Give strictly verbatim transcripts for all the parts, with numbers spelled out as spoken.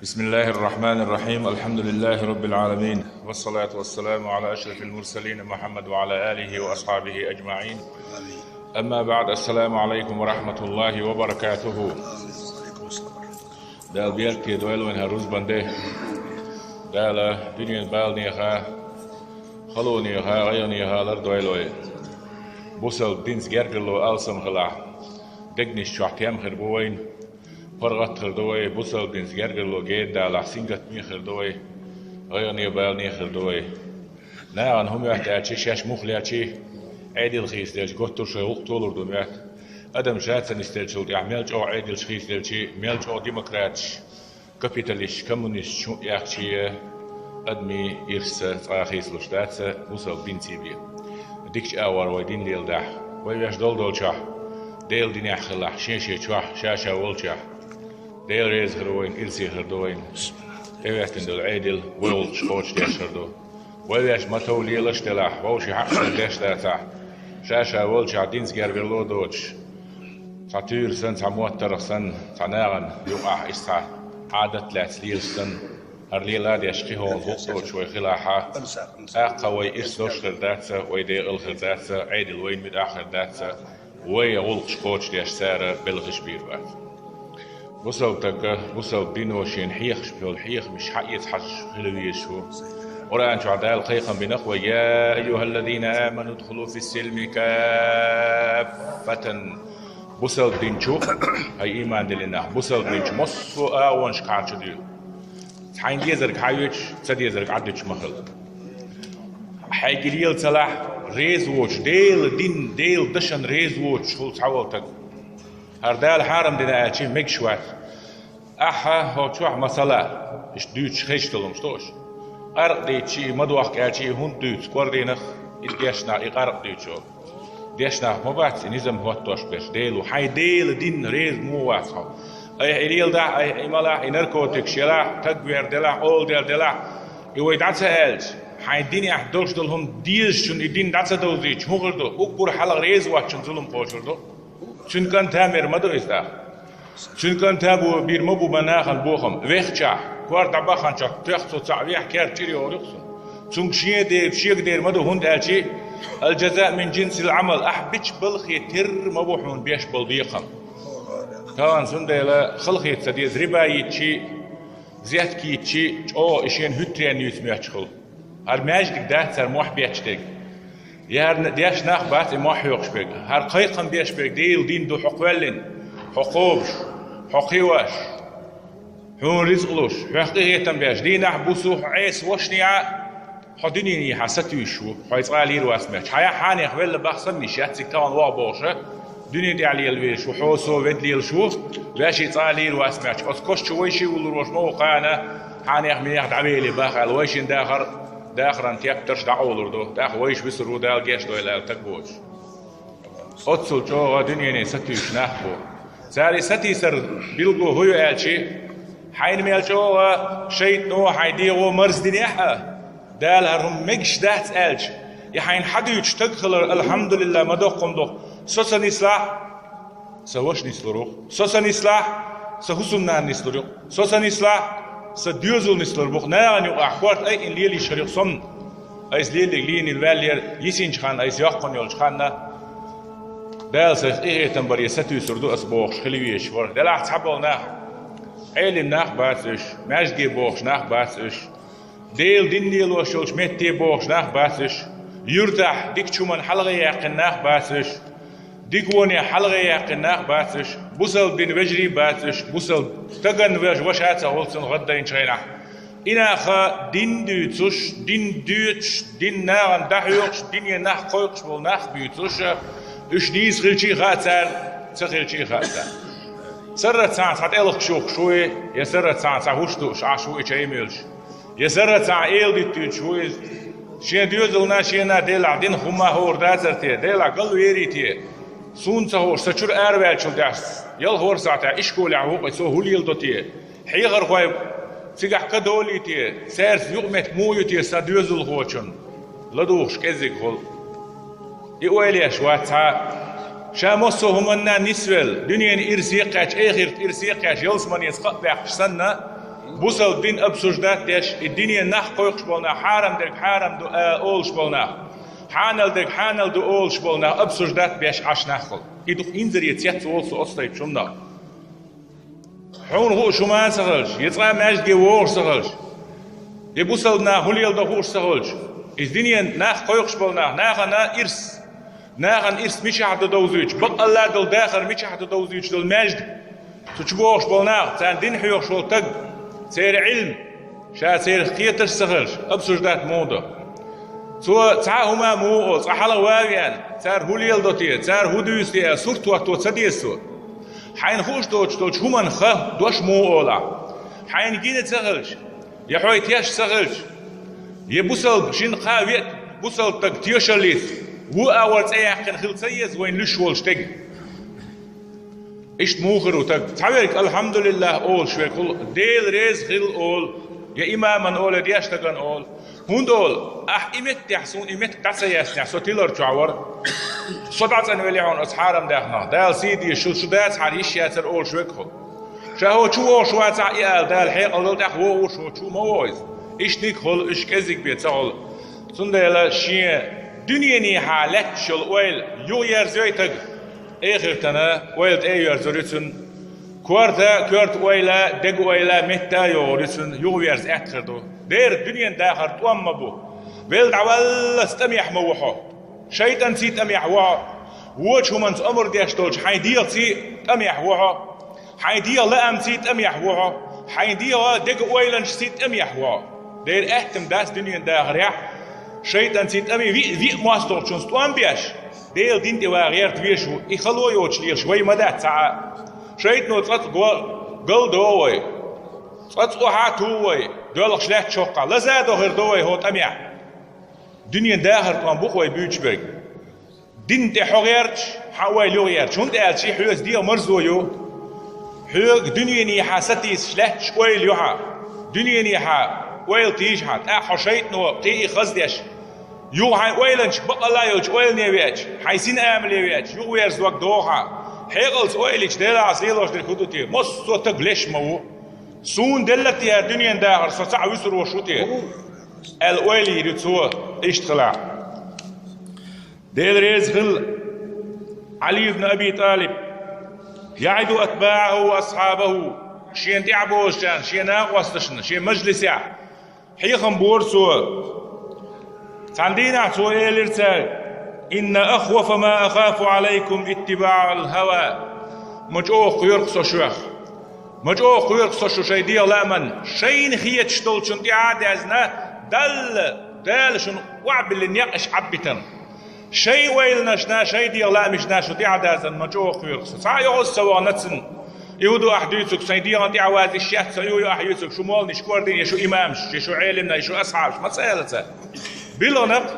بسم الله الرحمن الرحيم. الحمد لله رب العالمين. والصلاة والسلام على أشرف المرسلين محمد وعلى آله وأصحابه أجمعين. أما بعد، السلام عليكم ورحمة الله وبركاته. Дала беркате дойла вайна хӀара рузбан де. Дала дуьненан баланеха, халонеха, гӀайгӀанеха лардойла вай. Бусалба динца гергарло алсам хилахь, дегнаш чохь тем хир бу вайна. ПаргӀат хир ду вай, бусалба динца гергарло гена далахь, сингаттаме хир ду вай, гӀайгӀане, балане хир ду вай. Нахана хӀун моьтту аьлча, шаьш муха лаьцча, Ӏедал хийцаделча, готтур шайн гӀуллакх толур ду моьтту. Адам ша ца нисделчул тӀаьхьа мел чӀогӀа Ӏедалш хийцаделча, мел чӀогӀа демократаш, капиталисташ, коммунисташ хӀун а яхча, адамийн ирс цкъа а хийцалуш дац бусалба динца бен. Дикачу агӀор вай дин леладахь, вай ваьш долу долчохь, Делан динехь хилахь, шен-шен чохь, ша-ша волчохь, Дела реза хир ву вайна, ирсе хир ду вайна. ТӀехӀоьттина долу Ӏедал вай гӀуллакхаш кхочушдеш хир ду. Вай ваьш ма-тов лелаш а делахь, вовшийн хьакъ шайна деш дацахь, ша-ша волчохь динца гергарло а доцуш, цхьа туьйра санна, цхьа моттаргӀа санна, цхьа нахана юкъахь иза цхьа Ӏадат лаьцна лелаш санна, хӀара лела а деш, кхин хӀума гӀуллакх доцуш вай хилахь, тӀаккха вай ирс долуш хир дац, вай декъала хир дац, Ӏедал вайна муьтӀахь хир дац, вай гӀуллакхаш кхочушдеш цара белхаш бийр бац. Бусалба стага, бусалба дино шена хьехаш йолу хьехамаш схьаэца хьажаш хила везаш ву. Къуръан чохь Дала кхайкхам бина-кх вайга: «يا أيها الذين آمنوا ادخلوا في السلم كافة». Бусалба дин чу, хӀай ийман диллина нах, бусалба дин чу массо а агӀонашкахьара чу дуьйла. Хьайна дезарг хьан вуьйцуш, ца дезарг Ӏадуьтуш ма хила. Хьайга и лела ца лахь, реза воцуш, Делан дин, Делан дашан реза воцуш хуьлу цхьаволу стаг. ХӀара Дала хьарам дина аьлча, мегаш вац. Ахьа хӀокху чохь масала, иштта дуьйцуш хезаш долу хӀумаш ду аша. Къаркъа дийцча, и ма дохку аьлча, и хӀунда дуьйцу, кӀордийнах, и дешнах, и къаркъа дуьйцу. Дешнах ма бац, и низам хӀоттош берш, Дела ву. Хьайн Делан дин реза муха вац хьо? Айхьа и леладахь, айхьа и малахь, и наркотикаш елахь, тагвер делахь, олдер делахь, и вай дӀа ца аьлча, хьайн динехь долуш долу хӀума дезачунна и дин дӀа ца довзийча, хӀун хир ду? Уггар хьалха реза воцчунна зулам кхочур ду. Цуьнан кӀанта мер ма ду иза тӀаккха. Цуьнан кӀанта бу, бийр ма бу ма нахана бохам. Вехчахь, кор дӀабаханчохь, тоьхна цо цхьаъ вехь, керта чӀир йогӀур ю-кх цунна. Цуьнга шен дер, шега дер ма ду, хӀунда аьлча: «الجزاء من جنس العمل», ахь бича балхе терра ма бу хьуна беш болу бекхам. Тахана цундела халахета ца деза, риба йитчи, зетка йитчи, чӀогӀа и шена хӀуьттаренна юьйцу моьттуш хуьлу. ХӀара маьждиг дац цара мохь бетташ дерг. ХӀара деш нах бац и мохь хьоькхуш берг. ХӀара кхайкхам беш берг Делан дин ду, хьо кхоьллина, хьо кхобуш, хьо кхиош, хьуна рицкъ луш, хьох къинхетам беш, дийнахь, буса, хьо Ӏеса вашанехьа, хьо дуьненехьа сатуьйсуш ву, хьо цкъа а лийр вац моьттуш. Хьан яхь хьанех велла бахсам йиш яц цига тахана ваха бохуша, дуьне тӀехь лела везаш ву, хьо со ведда лелаш ву, ваьший цкъа а лийр вац моьттуш. Оцу кошчу вайший вуллур волуш ма ву кхана, хьанех-минех дӀавели баха аьлла, вайшин дахар, дахаран тептарш дӀакъовлур ду, тӀаккха вайша висур ву, Дала гечдойла аьлла, таг воцуш. Оццул чӀогӀа дуьнене сатуьйсуш нах бу. Цара и сатийсар билгало хӀун ю аьлчи, хьайна мел чӀогӀа шайтӀано хьайн дегӀо марздинехь а, Дала хӀара хӀума мегаш дац аьлча, и хьайна хьадуьйцуш стаг хилар, алхьамдулиллахӀ, ма доккха хӀума ду-кх. Со ца нислахь, сан ваша нислур ву-кх. Со ца нислахь, сан хӀусамнана нислур ю-кх. Со ца нислахь, сан доьзал нислур бу-кх. Нахана юкъахь корта айина лелийша хир ю-кх со-м. Айса леллиг лийнийла ваьллера, йисинчу ханна, айса йоккхана йолчу ханна, Дала сайх къинхетам баре сатуьйсур ду ас бохуш хила везаш вара. Делахь цхьаболу нах, Ӏелим нах бац уьш, маьждиге бохуш нах бац уьш, Делан дин лелош йолчу метте бохуш нах бац уьш, юьртахь дикачу хӀуманна хьалхе яьккхина нах бац уьш, диканехь хьалхе яьккхина нах бац уьш, бусалба дин вежарий бац уьш, бусалба стагана вежа ваша а ца хуьлу цунна гӀаддайначу хенахь. И нах дин дуьйцуш, дин доьцуш, дин нахана дӀахьоькхуш, дине нах кхойкхуш болу нах буьйцуш, уьш нийса хилча а хаьа царна, ца хилча а хаьа царна. Саррат цхьаъ цхьа тӀелхаш юхкуш вуй, я саррат цхьаъ цхьа хӀуш дууш Ӏаш ву и чай муьйлуш. Я саррат цхьаъ эладиттуьйтуш ву иза. Шен доьзална, шена делахь динах хӀумма а хӀора дацара те, делахь галвери те. Суна ца хууш, сан чуьра араваьллачул тӀаьхьа, ялх-ворхӀ сахьтехь ишколехь ву-кх, цо хӀун леладо те? Хьехархой цигахь кадолий те? Цаьрца юкъаметтиг муха ю те сан доьзалхочун? ЛадугӀуш кӀеззиг хуьлу. И ойла еш вац цхьа а. Ша массо а хӀуманна нисвелла, дуьненан ирсе а кхаьчна, эхартан ирсе а кхаьчна, ялсаманеца кхаъ баьккхаш санна, Бусалба дин обсуждать деш, и динен нах кхойкхуш болу нах, хьарам дерг хьарам ду а олуш болу нах, хьанал дерг хьанал ду олуш болу нах обсуждать беш Ӏаш нах хуьлу. И дукха инзаре цец волу со оцу тайпа шумнах. Хьуна хууш хӀума ца хилча, я цкъа маьждиге вогӀуш ца хилча, я бусалба нах хӀун леладо хууш ца хилча, иза динен нах кхойкхуш болу нах, нахана ирс, нахана ирс мичахь ду довзуьйтуш, бакъалла долу дахар мичахь ду довзуьйтуш долу маьждиг. Цу чу богӀуш болу нах, царна дин хьоьхуш волу таг, церан Ӏилма, ша церах кхетарш ца хилча, обсуждать муха до. Цо цхьа а хӀума муха олу, цкъа хьалха ван а веана, цара хӀун леладо те, цара хӀун дуьйцу те аьлла, сурт хӀотто ца деза цо. Хьайна хууш доцуш долчу хӀуманах хан, дош муха олу ахь. Хьайна гина ца хилча, я хьой теш ца хилча, я бусалба шина кхаа веа бусалба таг тешаллица, вон агӀор цӀе яьккхина хила ца еза вайна луьш волу стеган. Иштта муха хир ву таг? Цхьаверг «Алхьамдулиллах» олуш верг хуьлу, Дела реза хила олу, я имаман олу, я деш стаган олу. ХӀунда олу, ахь и меттехь, суна и меттиг дӀа ца яьстинехь, со тилар чохь вара. Со дӀацӀанвелла хьуна оцу хьарам дахнах. Дала сий дезаш, шу, шу дацахьара йиш яцара олуш верг хуьлу. Ша хӀо чу вогӀуш вацахь, и ала Дала хьекъал дала тӀаккха вогӀуш, хӀо чу ма вогӀу иза. Иштта ниг хуьлу, уьш кӀезиг бен ца хуьлу. Цундела шен дуьненехьа лаьтташ йолу ойла юхаерзайой таг, эхартана ойла тӀе а йоьрзур ю цуьнан. Корта, коьрта ойла, дега ойла метта а йогӀур ю цуьнан, юхаверза аьтта хир ду. Дера дуьненан дахар тӀом ма бу. Велла дӀаваллалц тӀамехь ма ву хьо. ШайтӀанций тӀамехь ву хьо. Вочу хӀуманца омра деш долчу хьайн дегӀаций тӀамехь ву хьо. Хьайн дегӀан лаамций тӀамехь ву хьо. Хьайн дегӀан дега ойланашций тӀамехь ву хьо. Дера аьттам дац дуьненан дахарехь, шайтӀанций тӀаме виъ, виъ мостагӀчунца тӀом беш, Делан дин тӀе ван гӀерта везаш ву, и хало йоцуш лелаш вай ма дац цхьа а. ШайтӀано цкъа цкъа го-, галдо вай. Цкъа цкъа охьа а ту вай, доьлхуш лаьтташ хӀокху, лаза а до хир до вай хӀо тӀамехь. Дуьненан дахар тӀом бу-кх вай буьйцуш берг. Дин тӀе хьо гӀерташ, хьан ойла юха гӀерташ. ХӀунда аьлча хьоьца дегӀан марзо ю. Хьоьга дуьненехьа сатийсаш лаьтташ ойла ю хьан. Дуьненехьа ойла тийжа хьан. ТӀаккха хьо шайтӀано кхин а хаза деш, юха хьайн ойланашка бакъалла йолчу ойлане веача, хьайн сина амале веача, юхаверза дог догӀу хьан. Хьекъалца ойла йича, Делахь аса лелош дерг хӀун ду те? Массо а таг леш ма ву. Суна делла а тӀера дуьненан дахар со цхьаъ вуьсур волуш ву те? Аьлла ойла йийр ю цо, иштта хилахь. Дела реза хила Ӏали ибн Аби ТӀалиб, яӀиду атбаӀаху ва асхьабаху, шена тӀаьхьабозучарна, шен накъосташна, шен мажлисехь хьехам бора цо. Цхьана дийнахь цо элира цаьрга: «Инна ахвафа ма ахафу Ӏалайкум иттибаӀал хӀава». Ма чӀогӀа кхоьру-кх со шух. Ма чӀогӀа кхоьру-кх со шу шайн дегӀан лааман, шайна хеташ долчунна тӀаьхьа а даьзна, Далла, Дала шуна охьабиллина некъаш Ӏаббитарна. Шайн ойланашна, шайн дегӀан лаамашна шу тӀаьхьа а даьзна, ма чӀогӀа кхоьру-кх со. Цхьа а йохуш ца вахана цунна. И хӀун ду ахь дуьйцург, сайн дегӀан тӀаьхьа ваза йиш яц сан, ю, ю ахь юьйцург, шу молланаш кӀордийна, я шу имамаш, я шу асхьабаш, ма ца аьлла цара. Билггинарг,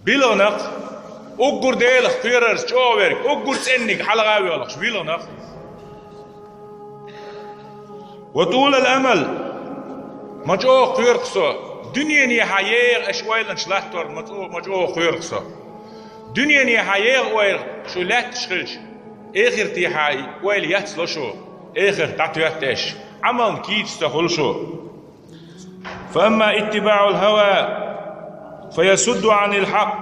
билггинарг, уггар Делах кхоьрурца чӀогӀа верг, уггар цӀенниг хьалха а воьлхуш, билггинарг. Ва тӀулал амал, ма чӀогӀа кхоьру-кх со, дуьненехьа еха аша ойланаш латторна ма чӀо-, ма чӀогӀа кхоьру-кх со. Дуьненехьа еха ойла шу лаьтташ хилча, эхартехьа ойла яцло шу, эхарт дӀатоьтту аша, Ӏамална кийча ца хуьлу шу. Фа амма иттибаӀул хӀава, фа ясудду Ӏанил хьакъ.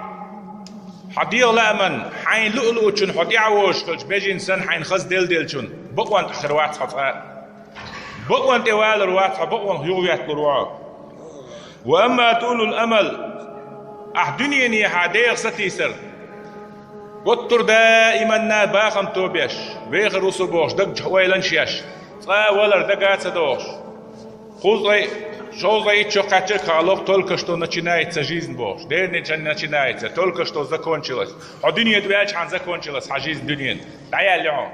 Хьан дегӀан лааман, хьайн луъу-луучун хьо тӀаьхьавозуш хилча, бежина санна хьайна хаза делделлачун, бакъонна тӀе хир вац хьо цкъа а. Бакъонна тӀе валур вац хьо, бакъонах юхаветталур ву хьо. Ва амма тӀулул амал, ахь дуьненехьа деха сатийсар, гуттар а даиманна бахам тобеш, вехар ву со бохуш, даг чу ойланаш еш, цкъа а валар дага а ца дохуш. Кхузткъе, шовзткъе итт шо кхаьчча а кхалло-кх, только что начинается жизнь бохуш. Дерриг начинается, только что закончилась. Хьо дуьне тӀе ваьлча хьан закончилась хьан жизнь дуьненан. ДӀаяьлла ю хьуна.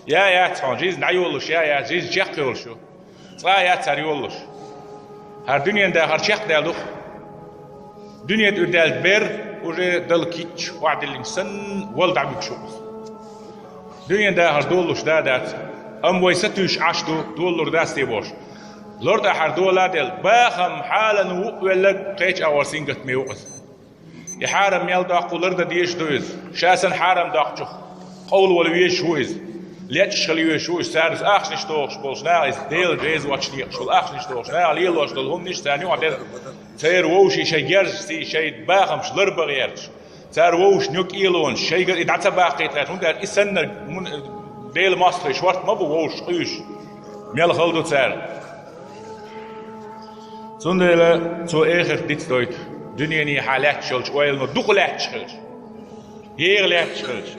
Я яц хьуна, жизнь дӀайолалуш, я яц, жизнь чекхйолуш ю. Цкъа а яц хӀара йолалуш. ХӀара дуьненан дахар чекхдаьлла ду-кх. Дуьне тӀе даьлла бер уже дала кийча, охьадиллинчу санна, вала дӀабуьгуш ву иза. Дуьненан дахар долалуш да а дац, амма вай сатуьйсуш Ӏаш ду, долалур дац те бохуш. ЛартӀехь хӀара дола а делла, бахам хьалана вукху велларг кхечу агӀор сингаттаме ву иза. И хьарам мел доккху лардан дезаш ду иза. Ша санна хьарам доккхучух къовла вала везаш ву иза. лечкъаш хила везаш ву, уьш цара ахчанаш дохуш болчу наха, иза Делан реза воцчу некъаш волу ахчанаш дохуш наха лелош долу хӀуманаш царна юкъахь дерг, церан вовшийн шайн герзашций, шайн бахамаш ларбан гӀерташ, цара вовшашна юкъа кӀелонаш, шайгара и дӀа ца баккхийта гӀерташ, хӀунда аьлча и саннарг мун-, Делан мостагӀий шорта ма бу вовшашна къуьйсуш, мел хала ду цара. Цундела цо эхарт дицдойту, дуьненехьа лаьтташ йолчу ойлано дукха лаьтташ хилча, еха лаьтташ хилча.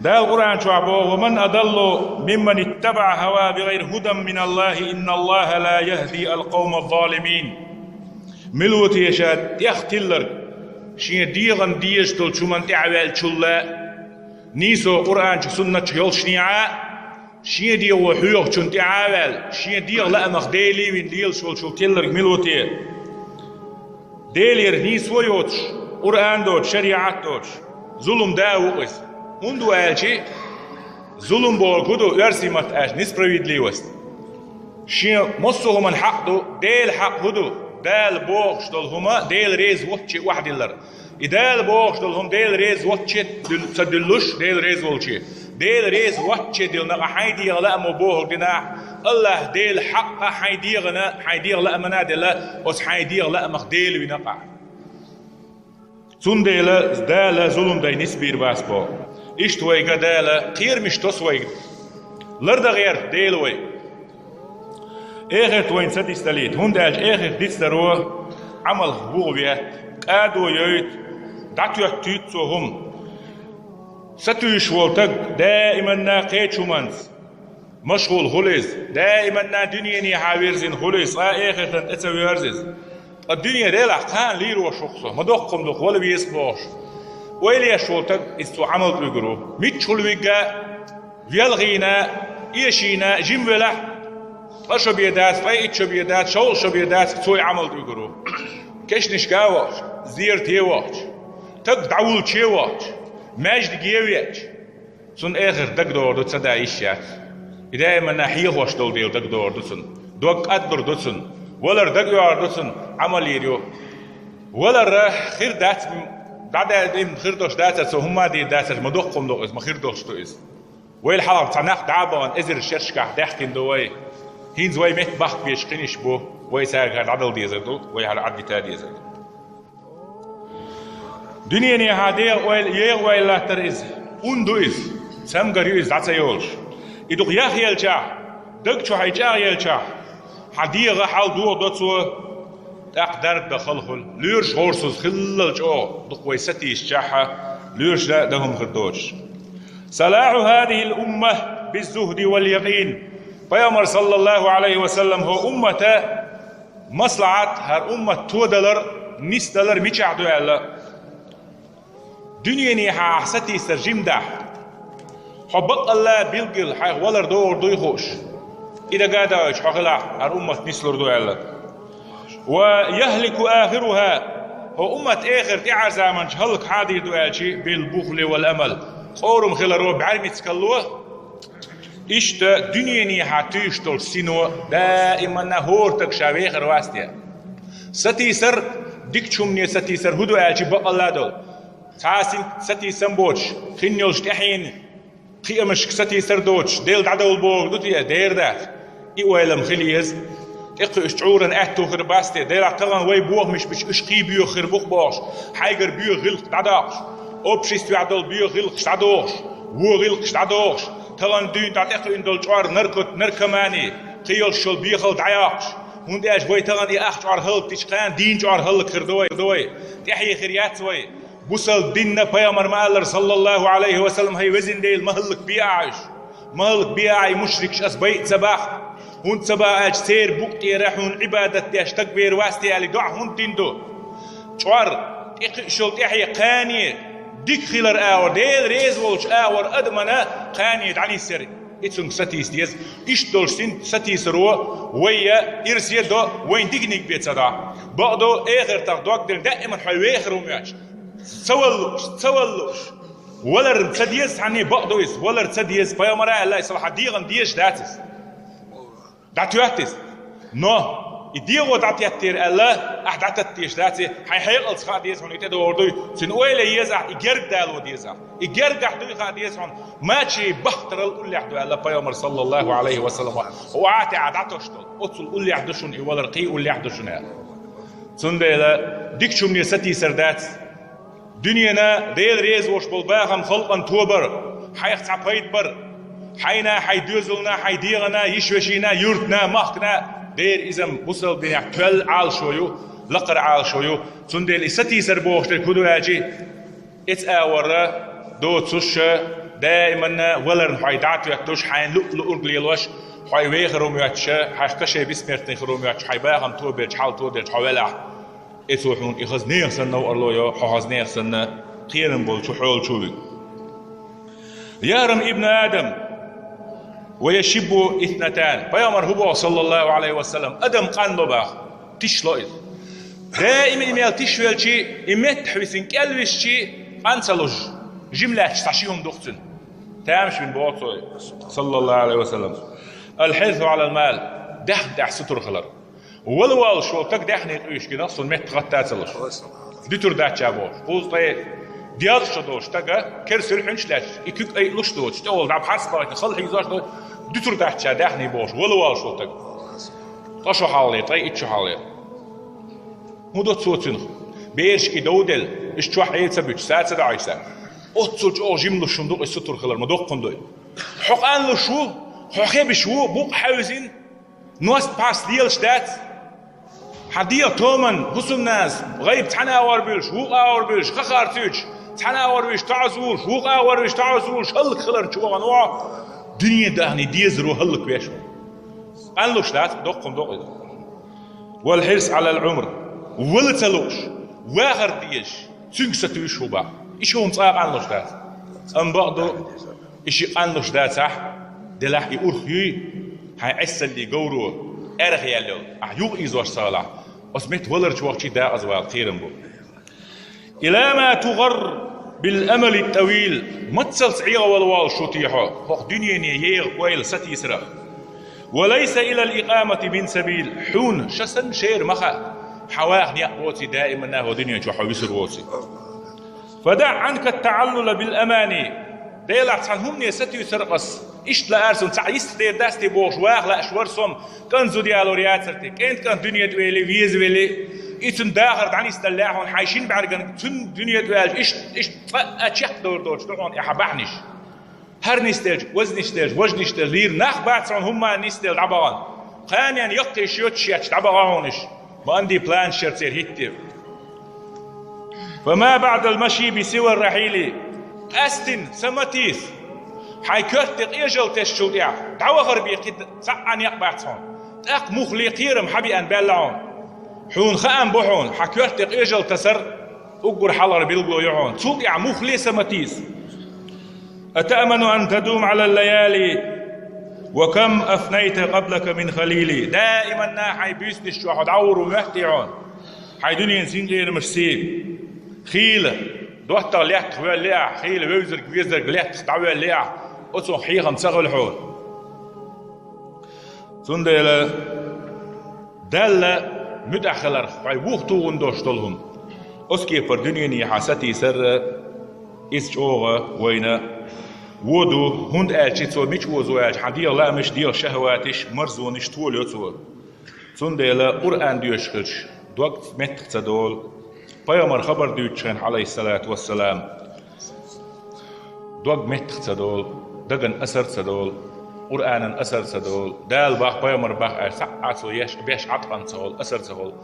Дала Къуръан чохь боху: «Ва ман адаллу мимман иттабаӀа хӀаваху бигӀайри хӀудан миналлахӀи, инналлахӀа ла яхӀди алкъавмаззалимин». Мила ву те ша тӀех тилларг, шен дегӀан дезаш долчу хӀуманна тӀаьхьаваьллачул а, нийсо Къуръан чу, суннат чу йолчунехьа, шен дегӀо хьоьхучунна тӀаьхьа а ваьлла, шен дегӀан лаамах Деле вина лелаш волчул тилларг мила ву те? Делера нийсо йоцуш, Къуръан доцуш, шариӀат доцуш, зулам да ву иза. ХӀунда ву аьлча, зулам бохург хӀун ду, оьрсийн маттахь аьлча, несправедливость. Шен массо а хӀуманна хьакъ ду, Делан хьакъ хӀун ду, Дала бохуш долу хӀума Дела реза воцче охьадиллар. И Дала бохуш долу хӀума Дела реза воцче дуьл-, ца дуьллуш, Дела реза волче. Дела реза воцче диллина къа хьайн дегӀан лаамо бохург динахь, АллахӀ Делан хьакъ а хьайн дегӀана, хьайн дегӀан лаамана а делла, оцу хьайн дегӀан лаамах Дела вина къа. Цундела Дала зулам дай нисбийр бац боху. Иштта вайга Дала кхерамаш тосу вайга. Лардан гӀерта Дела вай. Эхарт вайна ца дицдалийта, хӀунда аьлча эхарт дицдаро Ӏамалх вуха ветта, кӀадо йойту, дӀатоьттуьйту цо хӀума. Сатуьйсуш волу таг даиманна кхечу хӀуманца машгӀул хуьлу иза, даиманна дуьненехьа вирзина хуьлу иза, цкъа а эхартан тӀе ца воьрзу иза. Ткъа дуьне делахь кхана лийр ву-кх со, ма доккха хӀума ду-кх, вала веза бохуш. Ойла еш волу таг иза цо Ӏамал тӀе вуьгур ву. Миччахула вигна, велхийна, эшийна, жима велахь, ткъа шо бен дац, ткъе итт шо бен дац, шовзткъа шо бен дац, цо и Ӏамал тӀе вуьгур ву. Кешнашка а вахча, зерате а вахча, таг дӀавуллуче а вахча, маьждиге а веача, цунна эхарт дагадогӀур ду, ца дан йиш яц. И даиманна хьехош долу дела дагадогӀур ду цунна. Дог кӀаддур ду цунна. Валар дагайогӀур ду цунна, Ӏамал йийр ю. Валар хир дац, дӀадаьлла хир долуш дацар, цо хӀумма а дийр дацар, ма доккха хӀума ду иза, ма хир долуш ду иза. Вайл хьалха цхьа нах дӀа а бахана, эзар шерашкахь даьхкина ду вай. ХӀинца вай метта бахка безаш кхиниш бу, вай цаьргара дӀадала дезар ду, вай хӀара Ӏадвита дезар ду. Дуьненехьа дегӀан ойла, егӀан ойла латтар иза, ун ду иза, цамгар ю иза дӀа ца йолуш. И дукха яхъелчахь, даг чохь и чӀагӀъелчахь, хьан дегӀан хьал дохадо цо, тӀаккха дарба дан хала хуьлу. Лоьраш гӀорсаза хиллал чӀогӀа, дукха вай сатийсачахьа, лоьраш дан а дан хӀума хир доцуш. «Салахьу хӀазихил умма биззухӀди вал якъин». Пайхамар, саллаллаху Ӏалайхи ва саллам, хӀо уммата маслахьат, хӀара уммат тодалар, нисдалар мичахь ду аьлла, дуьненехьа ахь сатийсар жима дахь, хьо баккъалла билггал хьайх валар догӀур дуй хууш, и дага а доуьйтуш хьо хилахь, хӀара уммат нислур ду аьлла. «Ва яхлику ахируха», хӀо уммат эхар тӀаьхьарчу заманчу хӀаллакьхьа а дийр ду аьлчи, «бил бухли вал амал», къоврам хиларо, бӀаьрмицкалло. Иштта дуьненехьа туьйсуш долчу сино даиманна хӀора таг ша вехар вац те. Сатийсар, дикачу хӀумане сатийсар хӀун ду аьлчи, бакъалла а долу. Цхьа син сатийсам боцуш, хин йолчу тӀаьхьенан кхиамашка сатийсар доцуш, Дела дӀадовла бохург ду те, дера дац. И ойла-м хила еза. ТӀекхуьуш чӀуран аьтту хир бац те, Делахь тахана вай бохамаш бича уьш кхий боьха хир бу-кх бохуш, хьайгара боьха гӀиллакх дӀадоккхуш, обществехь долу боьха гӀиллакхаш дӀадохуш, вон гӀиллакхаш дӀадохуш, тахана дуьйна дӀа тӀекхуьуьн долу чӀор наркот-, наркомани, кхин йолуш йолу бехал дӀайоккхуш. ХӀунда аьлча вай тахана и ах чӀор хӀаллакдича кхана дийна чӀор хӀаллакхир ду вай, ду вай, тӀаьхье хир яц вай. Бусалба динна пайхамар ма-аллара, саллаллаху Ӏалайхи ва саллам, хӀай везан Дела, ма хӀаллакбе ахь уьш. Ма хӀаллакбе ахь и мушрикаш, ас байа ца боху. ХӀунда ца боху аьлча, церан букъа тӀера хьуна Ӏибадат деш стаг вер вац те аьлла, и доӀа хӀунда дина ду? ЧӀор, тӀекхуьуш йолу тӀаьхье кхане, дика хилар агӀор, Дела реза волчу агӀор адамана кхане дӀанисъяр, и цунга сатийса деза. Иштта долуш син-, сатийсаро вай а ирсе а до, вайн диканиг бен ца до. Бакъду, эхартах дог дина даиман хьо вехар ву моьттуш. Ца валлуш, ца валлуш. Валар ца деза цхьанне, бакъду иза, валар ца деза. Пайхамара аьлла, и сал хьан дегӀан дезаш дац иза. ДӀатоьтту иза. Но И дегӀо дӀатеттера аьлла, ахь дӀататтеш дац, хьайн хьекъалца хаа деза хьуна и тӀедогӀур дуй, цуьнан ойла еза ахь, и герга дало деза ахь. И гергахь дуй хаа деза хьуна, мачий бахтарал уллехь ду аьлла пайхамар, саллаллаху Ӏалайхи ва саллам. Охьа тӀе ахь дӀатосуш долу, оццул уллехь ду шуна и валар, кхин уллехь ду шуна аьлла. Цундела дикачу хӀумане сатийсар дац. Дуьненан Дела реза волуш болу бахам халкъана тобар, хьайх цхьа пайда бар, хьайна, хьайн доьзална, хьайн дегӀана, йиша-вешина, юьртана, махкана, дера иза бусалба динехь тоьлла Ӏалашо ю, лакхара Ӏалашо ю. Цундела и сатийсар бохуш дерг хӀун ду аьлчи, эца агӀорра доцуш, даиманна валарна хьой дӀа а тоьттуш, хьайна луъ-луъург лелош, хьой вехар хӀума йоьттуш, хьайх каше бессмертный хир хӀума йоьттуш, хьайн бахам тобелча, хьал тобелча хьо велахь. Эцо хьуна и хаза нехан санна новкъарло йо, хьо хаза нехан санна кхерам болчу хьолчу вуьгу. Яхрам ибн Адам ва яшиббу иснатан. Пайхамар хӀун боху, саллаллаху Ӏалайхи ва саллам, адам къанло бах, тишло иза. Даима и мел тиш велчи, и меттахь висина кӀел висчи, къан ца луш, жим лаьтташ цхьа ши хӀума ду-кх цуьнан. Тамаш вина боху цо, саллаллаху Ӏалайхи ва саллам. Ал-хӀирсу Ӏалал мал, даьхни тӀехь сутур хилар. Вала воллуш волу стаг даьхни къуьйсуш гина, цунна метта гӀатта ца луш. Дуьтур дац ша бохуш. Кхузткъе дезткъа шо долуш стага, кера суьрхьуьнчаш лаьтташ, и куьг айалуш доцуш, тӀехула дӀа пхьарс бахийтина, хала хьийзош до, дуьтур дац ша даьхни бохуш, вала воллуш волу стаг. Ткъа шо хьалхале, ткъе итт шо хьалхале. ХӀун до цо цуьнах? Берашка и дов делла, иштта чохь Ӏе ца буьтуш, са ца доӀуьйтуш. Оццул чӀогӀа жимлуш хӀума ду-кх и сутур хилар, ма доккха хӀума ду и. Хьо къанлуш ву, хьо хебаш ву, букъ хьаьвзина, ност пхьарс лелаш дац. Хьан дегӀан томан хӀусамнас гӀайба цхьана агӀор буьлуш, вукху агӀор буьлуш, хахар цуьйцуш, цхьана агӀор вуьш тоӀаза вулуш, вукху агӀор вуьш тоӀаза вулуш, хӀаллакьхиларна чу вахана ву хьо, дуьне дахний дезаро хӀаллаквеш ву. Къанлуш дац, доккха хӀума ду-кх иза. Вал хьирс Ӏалал Ӏумр, вала ца лууш, вахар дезаш, цуьнга сатуьйсуш ву бах. И ши хӀума цкъа а къанлуш дац. Амма бакъду, и шиъ къанлуш дацахь, делахь и урх юй, хьайн Ӏессаллин говро аьрха яьлла йолу, ахь юха ийзош ца хилахь, оцу метта валарчу вахчий дакъаза вала кхерам бу. Ила ма тугӀар бил амали тӀавил, маццалц Ӏегавала воллуш ву те хьо, хӀокху дуьнене егӀа ойла сатийсарах. Ва лайса илал икъамати мин сабил, хьуна ша санна шера ма хаьа, хьан ваха некъ воций, даиманна хӀокху дуьне чохь хьо висур воций. ФадаӀ Ӏанка таӀаллула бил амани. Делахь цхьана хӀумане сатуьйсур ас, иштта лаьара суна, цхьаъ йистхь дер дац те бохуш, ваха лаьаш вара со, кӀант зуда ялор яцара те, кӀентан кӀант дуьне тӀе вели, веза вели, и цуьнан дахар дӀанисдаллехь хьуна, хьайн шина бӀаьргана цуьнан дуьне тӀе ваьлча, иштта, иштта цкъа а чекхдовр доцуш ду хьуна и хьан бахьанаш. ХӀара нисделча, ваза нисделча, важа нисделча, лийр нах бац хьуна хӀумма нисделла дӀабахана. Кханенна яккхий шоьташ етташ дӀабахана хьуна иш. Ма анди планаш яра церан хӀиттий. Фа ма баӀдал маши би сивар рахьили. Къаьстина, са ма тийса. Хьайн коьрта тӀе къежал тесначул тӀаьхьа дӀавахар бен кхин цхьа а некъ бац хьуна. ТӀаккха муххале кхерам хьан беана баьлла хьуна. Хьуна хаам бу хьуна, хьан коьрта тӀе къежал тасар уггар хьалхара билгало ю хьуна. Цул тӀаьхьа муххале са ма тийса. Атаъману ан тадума Ӏалал лаяли, ва кам афнайта къаблака мин халили. Даиманна хьайн буьйсанаш чохь хьо дӀагӀур ву моьттий хьуна? Хьайн дуьненан синкъерамаш сий. Хийла доттагӀа лаьттах воьллий ахь, хийла вевзарг, везарг лаьттах дӀавоьллий ахь, оцунах хьехам ца хуьлу хьуна. Цундела Далла муьтӀахь хиларх хьайн вух тухун долуш долу хӀума. Оцу кепара дуьненехьа сатийсар а, иза чӀогӀа вайна вон ду, хӀунда аьлча цо мича озо аьлча, хьан дегӀан лаамаш, дегӀан шахӀаваташ, марзонаш толайо цо. Цундела Къуръан доьшуш хилча, дог меттах ца долу. Пайхамар хабар дуьйцучу хенахь, Ӏалайхиссалату вассалам, дог меттах ца долу, дагана асар ца долу, Къуръанан асар ца долу, Дала бах, пайхамар бах аьлла, схьа а цо еш, беш Ӏаткъам ца хуьлу, асар ца хуьлу.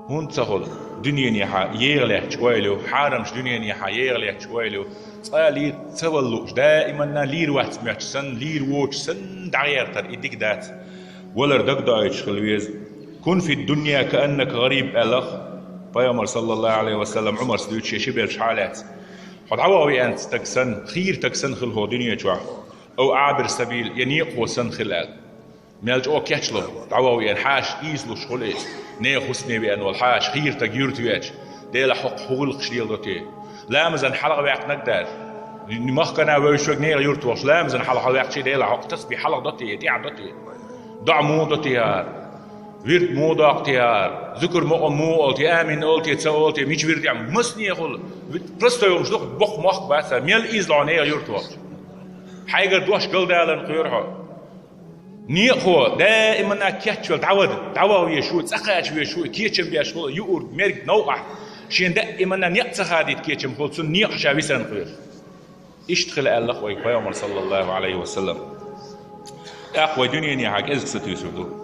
ХӀунда ца хуьлу? Дуьненехьа егӀа лаьтташ ойла ю, хьарамаш дуьненехьа егӀа лаьтташ ойла ю. Цкъа а лийр ца вала лууш, даиманна лийр вац моьттуш санна, лийр воцуш санна дӀагӀертар, и дика дац. Валар дагадоуьйтуш хила веза. «Кун фид дунья кааннака гӀариб», аьлларх пайхамар, саллаллаху Ӏалайхи ва саллам, Ӏумарс дуьйцуш, шен ши бераш хьалаьцна. Хьо дӀаваха веанчу стаг санна, хийра стаг санна хила хьо дуьне чохь. Ав Ӏабир сабил, я некъахо санна хила аьлла. Мел чӀогӀа кечло, дӀаваха веана хьаша ийсалуш хуьлий, нехан хӀусаме веана волу хьаша, хийра стаг юьрта веача, Делахь хӀокху хӀун гӀуллакхаш леладо те? Ламазан хьалха ваьккхинарг дара. Махкана вевзаш верг нехан юрта вахча, ламазан хьалха ваьккхича, Делахь хӀокху тасбихь хьалха до те, тӀаьхьа до те? ДоӀа муха до те хӀара? Вирд муха доккху те, зуькар мукъа муха олу те, амин олу те, ца олу те, мича вирдехь, массанехула, простой хӀумаш ду-кх, боккха мохк бац, мел иза лохьа нехан юрт вахча. Хьайгара дош галдаларна кхоьру хьо. Некъахо даиманна кечвелла дӀавада, дӀаваха везаш ву, цӀа кхача везаш ву, кечам беш ву, юург, мерг, новкъахь, шен даиманна некъ ца хадийта кечамхула, цунна некъахь ша висарна кхоьру. Иштта хила аьлла-кх вайга Пайхамар, саллаллаху Ӏалайхи ва саллам. ТӀаккха вай дуьненехьа кӀезиг сатуьйсур ду.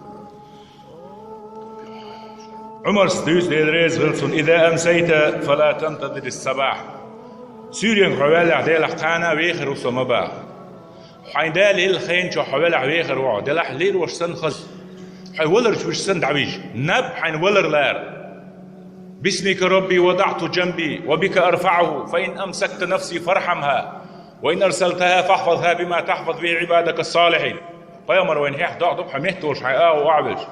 Ӏумарс дуьйцу, Дела реза хила цунна: «Иза амсайта, фала тантазирис сабахь». Суьйренга хьо ваьллехь, делахь кхана вехар ву со ма баха. Хьайн Дала елла хенан чохь хьо велахь вехар ву хьо, делахь лийр ваша санна хаза. Хьайн валарчу ваша санна дӀавижа. Наб хьайн валар лара. «Бисмика Рабби вадаӀту джанби, ва бика арфаӀуху, фа ин амсакта нафси фархьамха, ва ин арсалтаха фахфазха бима тахфаз бихи Ӏибадака салихьин». Пайхамар, вайна хьехна догӀу ду-кх хьо меттаолуш хьайн агӀо охьавелча.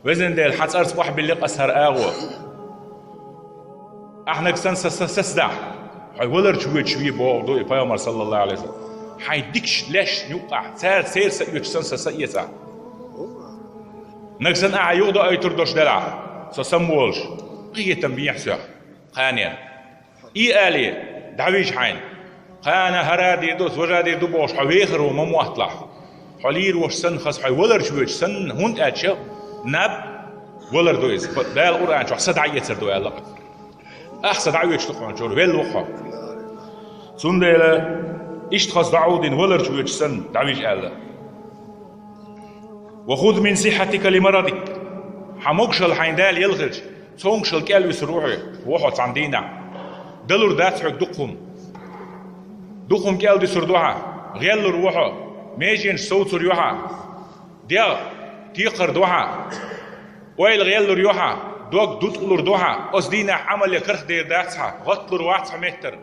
Везан Дела, хьан цӀарца охьабиллина аса хӀара агӀо. Ахьа нагахь санна са, са, сацадахь, хьо валарчу воьдуш ве бохург ду и Пайхамар, саллаллаху Ӏалайхи ва саллам. Хьайн дикачу лаьшна юккъехь, цара церан са оьцуш санна са, са эцахь. Нагахь санна ахьа юхадоуьйтур долуш делахь, со самаволуш, къинхетам бехьа соьх, кханенна. И алий, дӀавижа хьайна. Кхана хӀара дийр ду, важа дийр ду бохуш, хьо вехар ву ма мотталахь. Хьо лийр ваша санна хаза, хьо валарчу воьдуш санна, хӀунда аьлча наб валар ду иза. Дала Къуръан чохь са дӀаэцар ду аьлла-кх. Ахьа са дӀаоьцуш ду хьуна чуьра, велла ву хьо. Цундела иштта хаза доӀа дина валарчу воьдуш санна дӀавижа аьлла. «Ва хуз мин сиххьатика ли марадик». Хьан могушалла хьайна Дала елла хилча, цомгушалла кӀел висур ву хьо, ву хьо цхьана дийнахь. Далур дац хьоьга дукха хӀума. Дукха хӀума кӀел дисур ду хьан, гӀеллур ву хьо, меженаш совцур ю хьан, дегӀ текхар ду хьан, ойла гӀеллур ю хьан, дог дуткъалур ду хьан, оцу дийнахь Ӏамал ян карах дер дац хьан, гӀатталур вац хьан меттара.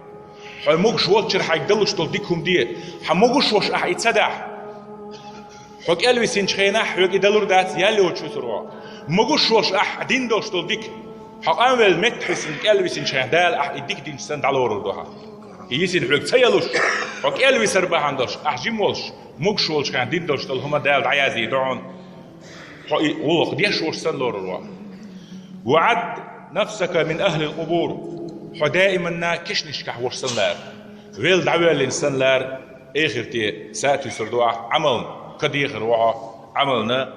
Хьо могуш волччара хьайга далуш долу дика хӀума де, хьан могуш волуш ахь и ца дахь. Хьо кӀел висинчу хенахь хьоьга и далур дац, ял йоцуш висур ву хьо. Могуш волуш ахь дина долуш долу дика, хьо къанвелла меттахь висина кӀел висинчу хенахь Дала ахь и дика динчу санна дӀалорур ду хьан. И йисина хьоьга ца ялуш, хьо кӀел висар бахьана долуш, ахь жима волуш, могуш волчу хенахь дина долуш долу хӀума Дала дӀаязйийр ду хьуна. Хьо и гӀуллакх деш волуш санна лорур ву хьо. «Ва Ӏадд нафсака мин ахлил къубур». Хьо даиманна кешнашкахь волуш санна лара. Велла дӀавоьллина санна лара, эхарте сатуьйсур ду ахь, Ӏамална ка дехар ву хьо, Ӏамална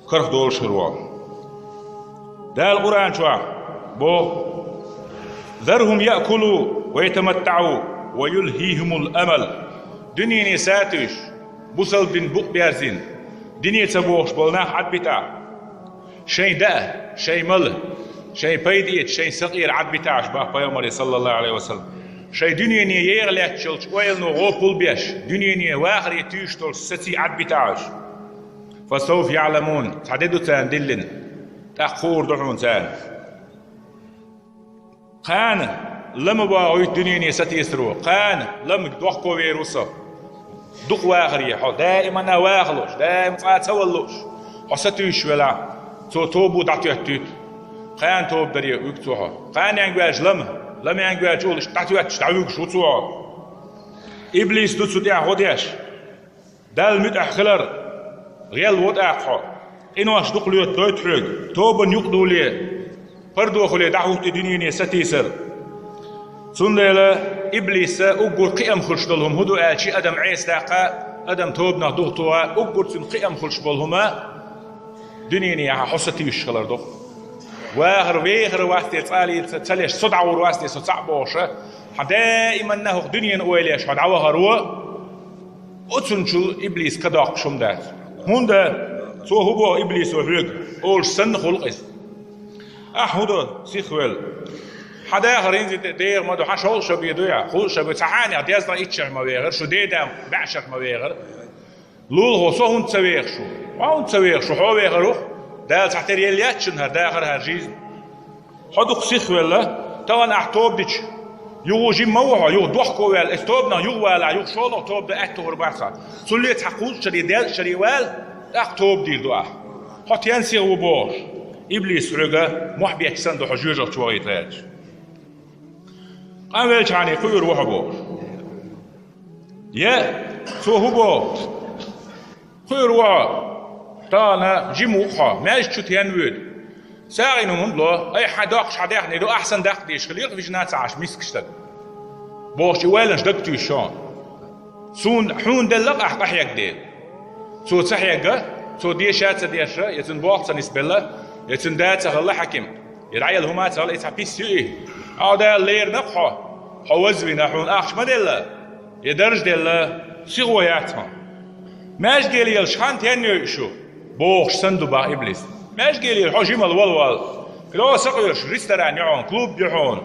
карах долуш хир ву. Дала Къуръан чохь боху: «Зархум яъкулу ва ятаматтаӀу ва юлхихимул амал». Дуьнене сатуьйсуш, бусалба дин букъ берзина, дине ца бохуш болу нах Ӏадбита ахь. Шайн даа, шайн мала, шайн пайда эца, шайн сакъера Ӏадбита ахь, боху Пайхамаре, саллаллаху Ӏалайхи ва саллам. Шайн дуьнене еха лаьтташ йолчу ойлано гӀопал беш, дуьнене вахаре туьйсуш долчу саций Ӏадбита ахь. «Фасавфа яӀламун», цхьа де ду царна диллина, тӀаккха хуур ду хьуна царна. Кхана лама бохуьйту дуьнене сатийсаро, кхана лама дохко вер ву со. Дукха вахаре, хьо даимана ваха лууш, даим цкъа ца вала лууш, хьо сатуьйсуш велахь, цо тобу дӀатоьттуьйту. Кхана тоба даре вуьгу цо хьо. Кханенга ваьлча лама, ламенга ваьлча олуш дӀатоьттуш дӀавуьгуш ву цо хьо. Иблис ду цу тӀехь гӀо деш. Далла муьтӀахь хилар гӀелво тӀаккха хьо. Къинош дукха лоьттадойту хьоьга, тобанна юкъадуле, пардохуле дӀахӀутту и дуьнене сатийсар. Цундела иблиса уггар кхиам хуьлуш долу хӀума хӀун ду аьлча, адам Ӏеса даккха, адам тобанах духтугӀа, уггар цуьнан кхиам хуьлуш болу хӀума дуьненехьа хьо сатуьйсуш хилар ду. Вахар вехар вац те цкъа а лийца ца леш, со дӀагӀур вац те со цхьаъ бохуша, хьан даиманна хӀокху дуьненан ойла еш хьо дӀавахар ву, оцунчул иблис ка доккхуш хӀума дац. ХӀунда цо хӀун боху иблисо хьоьга, олуш санна хуьлу иза. Ахь хӀун до сихвелла? Хьан дахар хӀинца тӀе дегӀа ма ду, хьан шовзткъа шо бен дуй ахь, кхузткъа шо бен, цхьа хьанех дезткъа иччарх ма вехар, шу дедам баьӀшарх ма вехар. Лулахо, со хӀунда ца вехаш ву? Хьо хӀунда ца вехаш ву? Хьо вехар ву? Дала цхьатерра елла яц шуна хӀара дахар, хӀара жизнь. Хьо дукха сихвелла, тахана ахь тоба дича, юха жима ма ву хьо, юха дохко ваьлла, эс тобанах юха валахь, юха шолгӀа тоба дан аьттугӀур бац хьан. Цулле цхьа кхузткъа шаре, даьлла шаре вала, тӀаккха тоба дийр ду ахь. Хьо тен сиха ву бохуш, иблис хьоьга мохь бетташ санна ду хьо жоьжахати вахийта гӀерташ. Къанвелчхьана кхуьур ву хьо бохуш. Я, цо хӀун боху? Кхуьур ву хьо. Тахана жима ву хьо, маьждиг чу тен воьду. СагӀина хӀунда ло, ай, хьан доккхаш хьан даьхни ду, ахьа санна даккха дезаш хилира, вижина ца Ӏаш мискаш стаг. Бохуш, и ойланаш дага туьйсу шуна. Суна хьуна делла ахь къахьегна дела. Цо ца хьегна, цо деша а ца деша, я цуьнан болх ца нисбелла, я цуьнан да ца хилла хьаким, я дӀаелла хӀума а ца хилла, и цхьа пис ю и. Хьо Дала лерина-кх хьо, хьо вазвина, хьуна ахча ма делла, я дарж делла, сихо яц хьуна. Маьждиге лелаш хан тен йойу шу? Бохуш санна ду бах иблис. Маьждиге лела хьо жимал вала вала. Кило сакъоьруш, ресторан ю хьуна, клуб ю хьуна.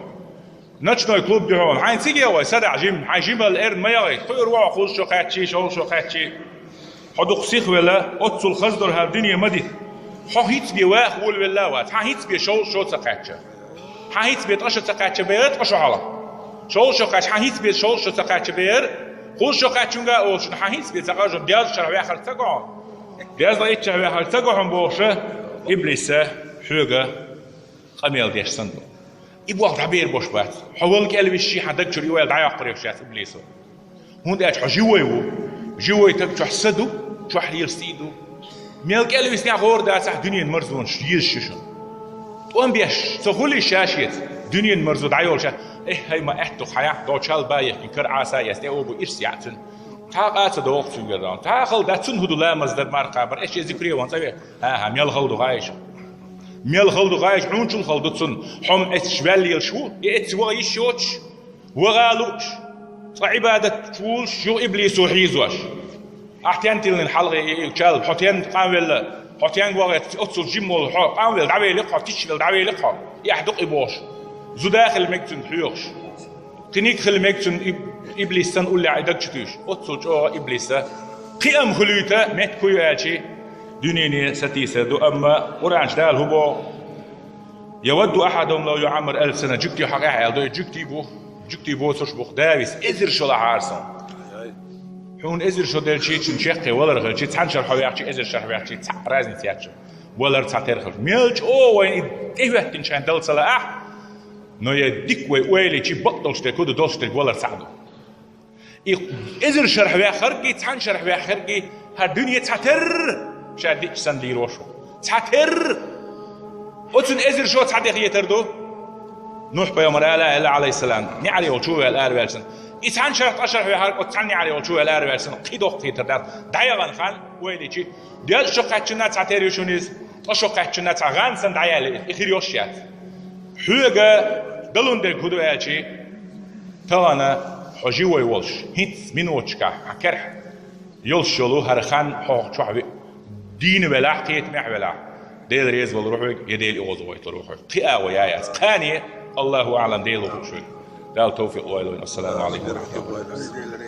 Ночной клуб ю хьуна. Хьайн циге вай садаӀа жима, хьайн жимал эрна ма яхай. Кхуьур ву хьо кхуза шо кхаьччий, шовла шо кхаьччий. Хьо дукха сихвелла, оццул хаздор хӀара дуьне ма дита. Хьо хӀинца бен ваха волавелла а вац. Хьан хӀинца бен шовла шо ца кхаьчча. Хьан хӀинца бен ткъа шо ца кхаьчча бер ткъа шо хьала. Шовла шо кхаьчча, хьан хӀинца бен шовла шо ца кхаьчча бер. Кхуза шо кхаьччунга а олуш, хьан хӀинца бен ца къажа, деза шарахь ваьхар ца го хьуна. Деза иччахь ваьхар ца го хьуна бохуша, иблиса хьоьга къамел деш санна ду. И болх дӀабер бош бац. Хьо вала кӀел висчий хьан даг чуьра и ойла дӀайоккхур йош яц иблисо. ХӀунда аьлча хьо живой ву. Живой таг чохь са ду, чохь лела сий ду. Мел кӀел виснехь гӀора дацахь дуьненан марзонаш езаш ю шуна. ТӀом беш, ца хуьлий ша шеца, дуьненан марзо дӀайолуш яц. Эхь, хӀай ма аьтту хьан, догӀучул ба яхкина кара Ӏаса а эцна, тӀе обу ирс яц цуьнан. Цхьа а къа а ца догӀу цуьнгара. Цхьа а хала дац цунна хӀун ду ламаз дар марха бар, эш я зикре ван цӀа ве. ХӀа-хӀа, мел хала ду гӀайша. Мел хала ду гӀайша, хьуначул хала ду цунна. Хьо-м эцаш ваьлла лелаш ву, и эцци ваха йиш йоцуш, ваха а лууш, цкъа Ӏибадат чу вулуш, юха иблисо хьийзош. Ахь тен тиллина хьалхе и, и чал, хьо тен къанвелла, хьо тен вахе, оццул жима волу хьо, къанвелла дӀавели-кх хьо, тишвелла дӀавели-кх хьо. И ахь дукха и бохуш. Зуда хила мега цуьнга хьоьхуш. Кхиниг хила мега цуьнан иб-, иблис санна уллехь и даг чу туьйсуш. Оццул чӀогӀа иблиса. Кхиам хуьлуьйта, меттиг хӀун ю аьлчи, дуьнене сатийсар ду, амма Къуръан чу Дала хӀун боху? «Явадду ахьадухум лав юӀаммару алфа сана», жуьгтий хьакъехь аьлла ду, и жуьгтий бу, жуьгтий боцурш бу-кх, да виса эзар шо лахьара суна. Хьуна эзар шо делчий, цуьнан чеккхе валар хилчий, цхьана шарахь хьо ваьхчий, эзар шарахь ваьхчий, цхьаъ разница яц шуна. Валар цхьатерра хилча. Мел чӀогӀа вайна и тӀехӀоьттинчхьайн дала ца лаахь, но я дика вай ойла йичи, бакъдолчу дерг хӀун ду, долуш дерг валар цхьаъ ду. И эзар шарахь ваьххаргий, цхьана шарахь ваьххаргий, хӀара дуьне цхьатерра ша диъча санна лийр ву шу. Цхьатерра! Оцунна эзар шо цхьа де хетар ду. Нухь-пайхамар ала аьлла, Ӏалайхиссалам, неӀаре волчу ваьлла араваьллачунна. И цхьана шарахь, ткъа шарахь ваьххарг оцу цхьана неӀаре волчу ваьлла араваьллачунна кхин доккха хетар дац. ДӀаяхана хан, ойла йичи, деза шо кхаьччунна цхьатерра ю шуна иза, ткъа шо кхаьччунна цхьа гӀан санна дӀаяьлла иза. И хир йош яц. Хьоьга далун дерг хӀун ду аьлчи, тахана хьо живой волуш, хӀинца минуташкахь хьан керахь йолуш йолу хӀара хан хьо чохь веа. Дийна велахь, кхетамехь велахь, Дела реза валур ву хьоьга, я Дела оьгӀазвахийталур ву хьоьга. Кхин а агӀо яй яц. Кхане, Аллаху аӀлам, Дела гӀо хууш верг. Дала тавфикъ лойла вайна. Ассаламу Ӏалайкум ва рахьматуллахӀи.